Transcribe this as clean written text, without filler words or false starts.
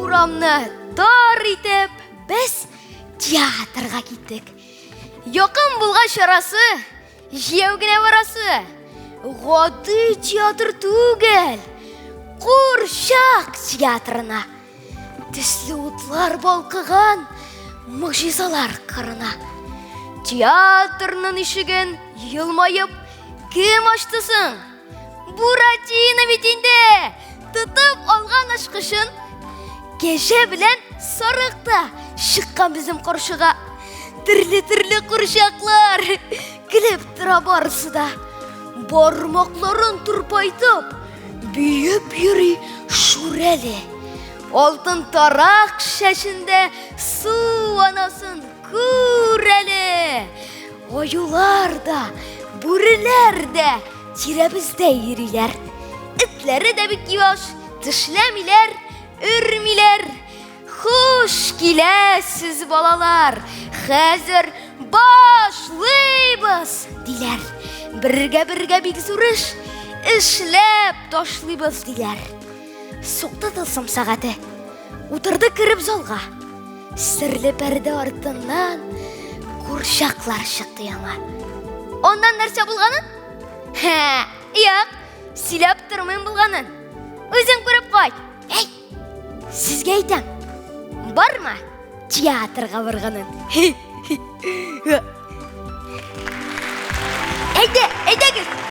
Урамны тар итеп, без театрга киттек. Якын булгач арасы, җәяү генә барасы. Гади театр түгел, курчак театрына. Төсле утлар балкыган могҗизалар кырына. Театрның ишеген елмаеп кем ачты соң? Буратино бит инде! Тотып алган ачкычын Кәҗә белән сарык та чыккан безнең каршыга. Төрле-төрле курчаклар көлеп тора барысы да. Бармакларын турпайтып, биеп йөри Шүрәле. Алтын тарак шәшендә су анасын күр әле. Аюлар да, бүреләр дә тирәбездә йөриләр. Этләре дә бик юаш, тешләмиләр, өрмиләр. Хуш киләсез, балалар! Хәзер башлыйбыз, диләр. Бергә-бергә бик зур эш эшләп ташлыйбыз, диләр. Сукты тылсым сәгате. Утырды кереп залга. Серле пәрдә артыннан курчаклар чыкты яңа. Аннан нәрсә булганын? Хә, юк, сөйләп тормыйм булганын. Үзең күреп кайт. Әй, сезгә әйтәм. Барма театрга барганын. Әйдә, әйдәгез.